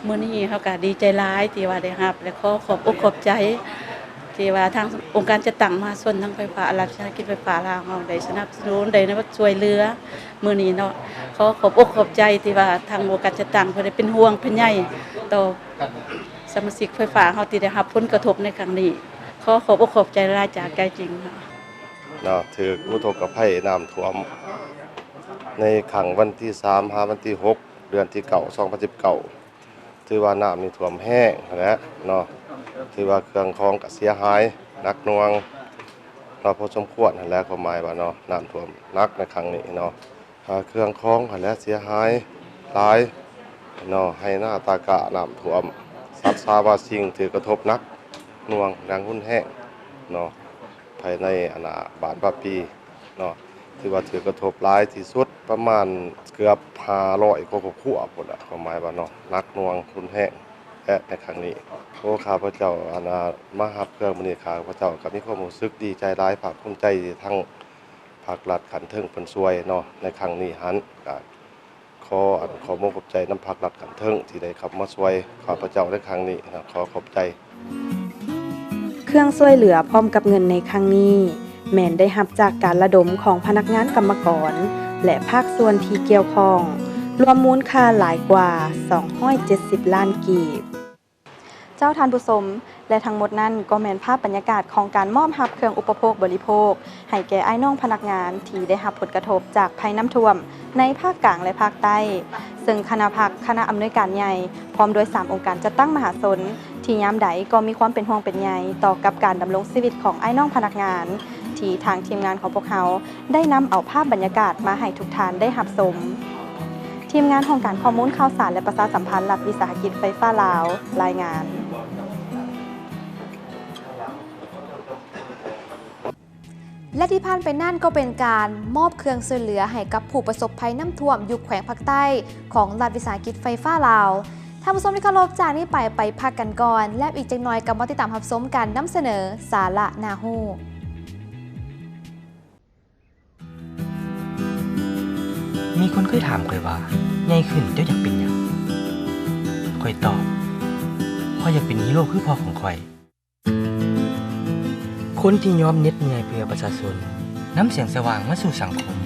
ມື້ນີ້ເຮົາກະດີໃຈຫຼາຍທີ່ວ່າໄດ້ຮັບ ແລະ ຂໍຂອບອົກຂອບໃຈທີ່ວ່າທາງອົງການຈັດຕັ້ງມະຫາຊົນ ທາງໄຟຟ້າ ລັດວິສາຫະກິດໄຟຟ້າລາວເຮົາໄດ້ສະໜັບສະໜູນ ໄດ້ຊ່ວຍເຫຼືອມື້ນີ້ເນາະ. ຂໍຂອບອົກຂອບໃຈທີ່ວ່າທາງອົງການຈັດຕັ້ງເພິ່ນໄດ້ເປັນຫ່ວງເປັນໃຍຕໍ່ສະມາຊິກໄຟຟ້າເຮົາທີ່ໄດ້ຮັບຜົນກະທົບໃນຄັ້ງນີ້. ຂໍຂອບອົກຂອບໃຈຫຼາຍຈາກໃຈຈິງເນາະ. ເນາະ ຖືກອຸທົກກະໄພນ້ຳຖ້ວມໃນຄັ້ງວັນທີສາມ ຫາວັນທີຫົກ ເດືອນທີເກົ້າ ສອງພັນສິບເກົ້າ ຖືວ່ານ້ຳນີ້ຖ້ວມແຮງຫັ້ນແຫຼະເນາະ, ຖືວ່າເຄື່ອງຂອງກະເສຍຫາຍໜັກໜ່ວງເນາະ ພໍສົມຄວນຫັ້ນແຫຼະ, ຄວາມໝາຍວ່າເນາະ ນ້ຳຖ້ວມໜັກໃນຄັ້ງນີ້ເນາະ. ເຄື່ອງຂອງຫັ້ນແຫຼະເສຍຫາຍຫຼາຍເນາະ, ໄຮ່ນາຕາກ້ານ້ຳຖ້ວມ, ສັດສາວາສິ່ງຖືກກະທົບໜັກໜ່ວງຢ່າງຮຸນແຮງເນາະ, ພາຍໃນອັນນ່າບ້ານປາປີເນາະ ຖືວ່າຖືກກະທົບຫຼາຍທີ່ສຸດ ປະມານເກືອບຫ້າຮ້ອຍກວ່າຄອບຄົວພຸ້ນລະ, ຄວາມໝາຍວ່າເນາະ ໜັກໜ່ວງຮຸນແຮງ. ແລະ ໃນຄັ້ງນີ້ ໂອ້ ຂ້າພະເຈົ້າອັນນ່າມາຮັບເຄື່ອງມື້ນີ້ ຂ້າພະເຈົ້າກໍມີຄວາມຮູ້ສຶກດີໃຈຫຼາຍ ພາກພູມໃຈທີ່ທາງ ພາກລັດຂັ້ນເທິງເພິ່ນຊ່ວຍເນາະ ໃນຄັ້ງນີ້ຫັ້ນ ກະຂໍອັນ ຂໍບອກຂອບໃຈນຳພາກລັດຂັ້ນເທິງທີ່ໄດ້ເຂົ້າມາຊ່ວຍຂ້າພະເຈົ້າໃນຄັ້ງນີ້ນະ, ຂໍຂອບໃຈ. ເຄື່ອງຊ່ວຍເຫຼືອພ້ອມກັບເງິນໃນຄັ້ງນີ້ ແມ່ນໄດ້ຮັບຈາກການລະດົມຂອງພະນັກງານກຳມະກອນ ແລະ ພາກສ່ວນທີ່ກ່ຽວຂ້ອງ ລວມມູນຄ່າຫຼາຍກວ່າສອງຮ້ອຍເຈັດສິບລ້ານກີບ. ເຈົ້າທ່ານຜູ້ຊົມ ແລະ ທັງໝົດນັ້ນກໍແມ່ນພາບບັນຍາກາດຂອງການມອບຮັບເຄື່ອງອຸປະໂພກບໍລິໂພກໃຫ້ແກ່ອ້າຍນ້ອງພະນັກງານທີ່ໄດ້ຮັບຜົນກະທົບຈາກໄພນ້ຳຖ້ວມໃນພາກກາງ ແລະ ພາກໃຕ້, ເຊິ່ງຄະນະພັກ, ຄະນະອຳນວຍການໃຫຍ່ ພ້ອມດ້ວຍສາມອົງການຈັດຕັ້ງມະຫາຊົນ ທີ່ຍາມໃດກໍມີຄວາມເປັນຫ່ວງເປັນໃຍຕໍ່ກັບການດຳລົງຊີວິດຂອງອ້າຍນ້ອງພະນັກງານ ທີ່ທາງທີມງານຂອງພວກເຮົາໄດ້ນຳເອົາພາບບັນຍາກາດມາໃຫ້ທຸກທ່ານໄດ້ຮັບຊົມ. ທີມງານຫ້ອງການຂໍ້ມູນຂ່າວສານ ແລະ ປະຊາສຳພັນ ລັດວິສາຫະກິດໄຟຟ້າລາວ ລາຍງານ. ແລະ ທີ່ຜ່ານໄປນັ້ນກໍເປັນການມອບເຄື່ອງຊ່ວຍເຫຼືອໃຫ້ກັບຜູ້ປະສົບໄພນ້ຳຖ້ວມຢູ່ແຂວງພາກໃຕ້ຂອງລັດວິສາຫະກິດໄຟຟ້າລາວ. ທ່ານຜູ້ຊົມທີ່ເຄົາລົບ, ຈາກນີ້ໄປ ໄປພັກກັນກ່ອນ ແລ້ວອີກຈັກໜ່ອຍກັບມາຕິດຕາມຮັບຊົມການນຳສະເໜີສາລະໜ້າຮູ້. ມີຄົນເຄີຍຖາມຂ້ອຍວ່າ ໃຫຍ່ຂຶ້ນເຈົ້າຢາກເປັນຫຍັງ? ຂ້ອຍຕອບ, ຂ້ອຍຢາກເປັນຮີໂຣຄືພໍ່ຂອງຂ້ອຍ. ຄົນທີ່ຍອມເໜັດເມື່ອຍເພື່ອປະຊາຊົນ, ນຳແສງສະຫວ່າງມາສູ່ສັງຄົມ.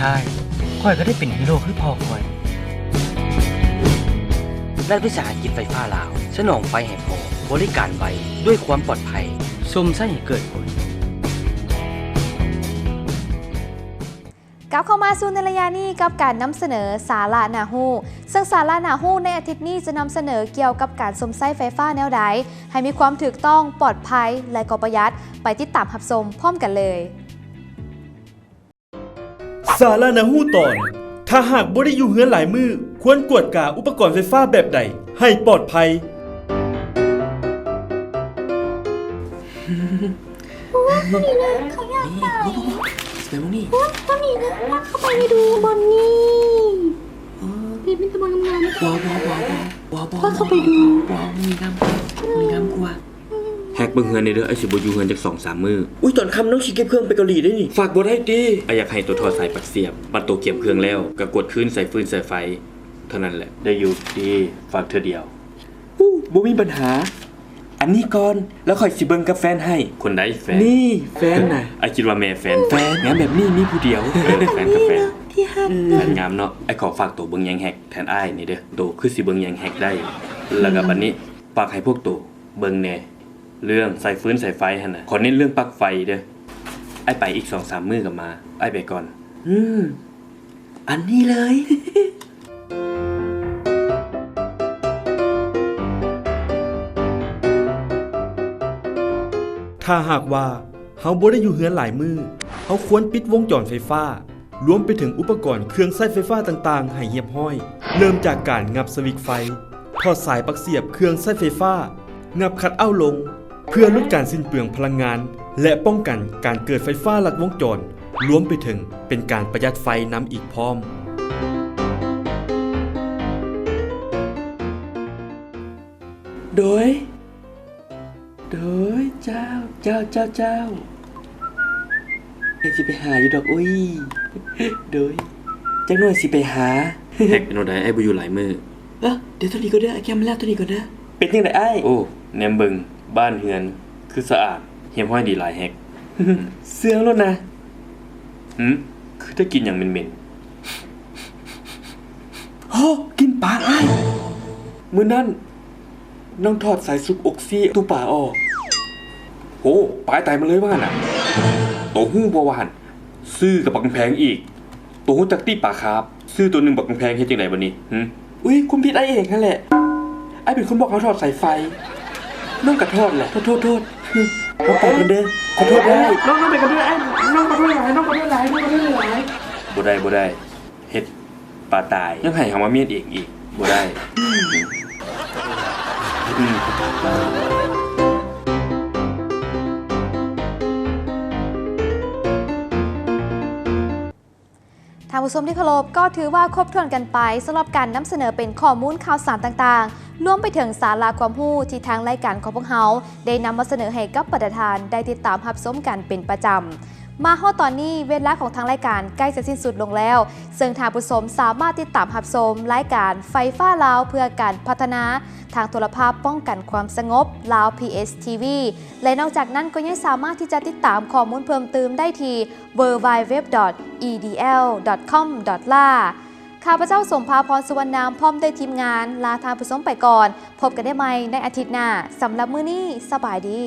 ທ້າຍ ຂ້ອຍກໍໄດ້ເປັນຮີໂຣຄືພໍ່ຂ້ອຍ. ລັດວິສາຫະກິດໄຟຟ້າລາວ ສະໜອງໄຟໃຫ້ພໍ່ ບໍລິການໄວ ດ້ວຍຄວາມປອດໄພ ຊົມໃຊ້ໃຫ້ເກີດຜົນ. ກັບເຂົ້າມາສູ່ໃນໄລຍະນີ້ກັບການນຳສະເໜີສາລະໜ້າຮູ້, ເຊິ່ງສາລະໜ້າຮູ້ໃນອາທິດນີ້ຈະນຳສະເໜີກ່ຽວກັບການຊົມໃຊ້ໄຟຟ້າແນວໃດ ໃຫ້ມີຄວາມຖືກຕ້ອງ, ປອດໄພ ແລະ ກໍປະຢັດ. ໄປຕິດຕາມຮັບຊົມພ້ອມກັນເລີຍ. ສາລະໜ້າຮູ້ຕອນ ຖ້າຫາກບໍ່ໄດ້ຢູ່ເຮືອນຫຼາຍມື້ ຄວນກວດກາອຸປະກອນໄຟຟ້າແບບໃດໃຫ້ປອດໄພ? ໂອ້ຍ ຕົວນີ້ນະ ເຂົາຢາກໄປ. ບໍ່ ບໍ່ ບໍ່ ຊິໄປໝ່ອງນີ້. ໂອ້ຍ ຕົວນີ້ນະ ພາເຂົາໄປໄປດູບ່ອນນີ້. ເອີ ເຮັດມີແຕ່ບ່ອນງາມໆ. ບໍ່ ບໍ່ ບໍ່ ບໍ່ ບໍ່ ພາເຂົາໄປດູ. ບໍ່ ໝ່ອງນີ້ງາມກວ່າ ໝ່ອງນີ້ງາມກວ່າ. ແຮັກເບິ່ງເຮືອນແດ່ເດີ ອ້າຍຊິບໍ່ຢູ່ເຮືອນຈັກສອງສາມມື້. ອຸ້ຍ ຕອນຄ່ຳນ້ອງຊິເກັບເຄື່ອງໄປເກົາຫຼີໄດ້ນີ້ ຝາກບໍ່ໄດ້ຕິ? ອ້າຍຢາກໃຫ້ໂຕຖອດສາຍປັກສຽບ ບັດໂຕກຽມເຄື່ອງແລ້ວ ກໍກວດຄືນສາຍຟືນສາຍໄຟເທົ່ານັ້ນແຫຼະ. ໄດ້ຢູ່ຕິ ຝາກເທື່ອດຽວ. ຮູ້ ບໍ່ມີບັນຫາ. ອັນນີ້ກ່ອນ ແລ້ວຂ້ອຍຊິເບິ່ງກັບແຟນໃຫ້. ຄົນໃດແຟນ? ນີ້ ແຟນນະ. ອ້າຍຄິດວ່າແມ່ແຟນ. ແຟນ ງາມແບບນີ້ມີຜູ້ດຽວ. ເອີ ແຟນກໍແຟນ. ທີ່ຮັກ ອືມ ແຟນງາມເນາະ. ອ້າຍຂໍຝາກໂຕເບິ່ງແຍງແຮັກແທນອ້າຍນີ້ເດີ. ໂຕຄືຊິເບິ່ງແຍງແຮັກໄດ້. ແລ້ວກໍບັດນີ້ ຝາກໃຫ້ພວກໂຕເບິ່ງແດ່ ເລື່ອງສາຍຟືນສາຍໄຟຫັ້ນນະ. ຂໍເນັ້ນເລື່ອງປັກໄຟເດີ. ອ້າຍໄປອີກສອງສາມມື້ກໍມາ. ອ້າຍໄປກ່ອນ. ອືມ ອັນນີ້ເລີຍ. ຖ້າຫາກວ່າເຮົາບໍ່ໄດ້ຢູ່ເຮືອນຫຼາຍມື້, ເຮົາຄວນປິດວົງຈອນໄຟຟ້າ, ລວມໄປເຖິງອຸປະກອນເຄື່ອງໃຊ້ໄຟຟ້າຕ່າງໆໃຫ້ຮຽບຮ້ອຍ, ເລີ່ມຈາກການງັບສະວິດໄຟ, ຖອດສາຍປັກສຽບເຄື່ອງໃຊ້ໄຟຟ້າ, ງັບຄັດເອົາລົງ ເພື່ອຫຼຸດການສິ້ນເປືອງພະລັງງານ ແລະ ປ້ອງກັນການເກີດໄຟຟ້າລັດວົງຈອນ, ລວມໄປເຖິງເປັນການປະຢັດໄຟນຳອີກພ້ອມ. ໂດຍ ໂດຍ ເຈົ້າ ເຈົ້າ ເຈົ້າ ເຈົ້າ. ເອີ ຊິໄປຫາຢູ່ດອກ. ໂອ້ຍ ໂດຍ ຈັກໜ້ອຍຊິໄປຫາ. ແຮັກ ເປັນແນວໃດ? ອ້າຍບໍ່ຢູ່ຫຼາຍມື້. ເອີ ດຽວໂຕນີ້ກ່ອນເດີ ອ້າຍແກະມາແລ້ວ ໂຕນີ້ກ່ອນເດີ. ເປັນຈັ່ງໃດອ້າຍ? ໂອ້ ແນມເບິ່ງ ບ້ານເຮືອນຄືສະອາດ ຮຽບຮ້ອຍດີຫຼາຍແຮກ. ເຊື່ອໂລດນະ. ຫື? ຄືໄດ້ກິ່ນຫຍັງເໝັນໆ. ໂຫ ກິ່ນປາອ້າຍ. ມື້ນັ້ນ ນ້ອງຖອດສາຍສູບອົກຊີຕູ້ປາອອກ. ໂຫ ປາຍຕາຍມາເລີຍວ່າຫັ້ນນະ. ໂຕຮູ້ບໍ່ວ່າຫັ້ນ ຊື້ກໍບັກແພງອີກ. ໂຕຮູ້ຈັກຕິປາຄາບ ຊື້ໂຕໜຶ່ງບັກແພງເຮັດຈັ່ງໃດບັດນີ້? ຫື? ອຸ້ຍ ຄວາມຜິດອ້າຍເອງຫັ້ນແຫຼະ. ອ້າຍເປັນຄົນບອກເຮົາຖອດສາຍໄຟ. ນ້ອງກໍຖອດແຫຼະ. ໂທດ ໂທດ ໂທດ. ນ້ອງໄປກ່ອນເດີ. ຂໍໂທດໄດ້. ນ້ອງ ນ້ອງໄປກ່ອນເດີອ້າຍ. ນ້ອງຂໍໂທດຫຼາຍ ນ້ອງຂໍໂທດຫຼາຍ ນ້ອງຂໍໂທດຫຼາຍ. ບໍ່ໄດ້ ບໍ່ໄດ້. ເຮັດປາຕາຍ ຍັງໃຫ້ເຮົາມາມ້ຽນເອງອີກ ບໍ່ໄດ້. ອືມ ອືມ. ທ່ານຜູ້ຊົມທີ່ເຄົາລົບ, ກໍຖືວ່າຄົບຖ້ວນກັນໄປສຳລັບການນຳສະເໜີເປັນຂໍ້ມູນຂ່າວສານຕ່າງໆ, ລວມໄປເຖິງສາລະຄວາມຮູ້ທີ່ທາງລາຍການຂອງພວກເຮົາໄດ້ນຳມາສະເໜີໃຫ້ກັບບັນດາທ່ານໄດ້ຕິດຕາມຮັບຊົມກັນເປັນປະຈຳ. ມາຮອດຕອນນີ້ ເວລາຂອງທາງລາຍການໃກ້ຈະສິ້ນສຸດລົງແລ້ວ, ເຊິ່ງທ່ານຜູ້ຊົມສາມາດຕິດຕາມຮັບຊົມລາຍການໄຟຟ້າລາວເພື່ອການພັດທະນາທາງໂທລະພາບປ້ອງກັນຄວາມສະຫງົບ ລາວ ພີເອສ ທີ ວີ ແລະ ນອກຈາກນັ້ນກໍຍັງສາມາດທີ່ຈະຕິດຕາມຂໍ້ມູນເພີ່ມຕື່ມໄດ້ທີ່ ดัບເບິນຢູ ດັບເບິນຢູ ດັບເບິນຢູ ດອດ ອີ ດີ ແອລ ດອດ ຄອມ ດອດ ລາ. ຂ້າພະເຈົ້າ ສົມພາພອນ ສຸວັນນາມ ພ້ອມດ້ວຍທີມງານ ລາທ່ານຜູ້ຊົມໄປກ່ອນ. ພົບກັນໄດ້ໃໝ່ໃນອາທິດໜ້າ. ສຳລັບມື້ນີ້ ສະບາຍດີ.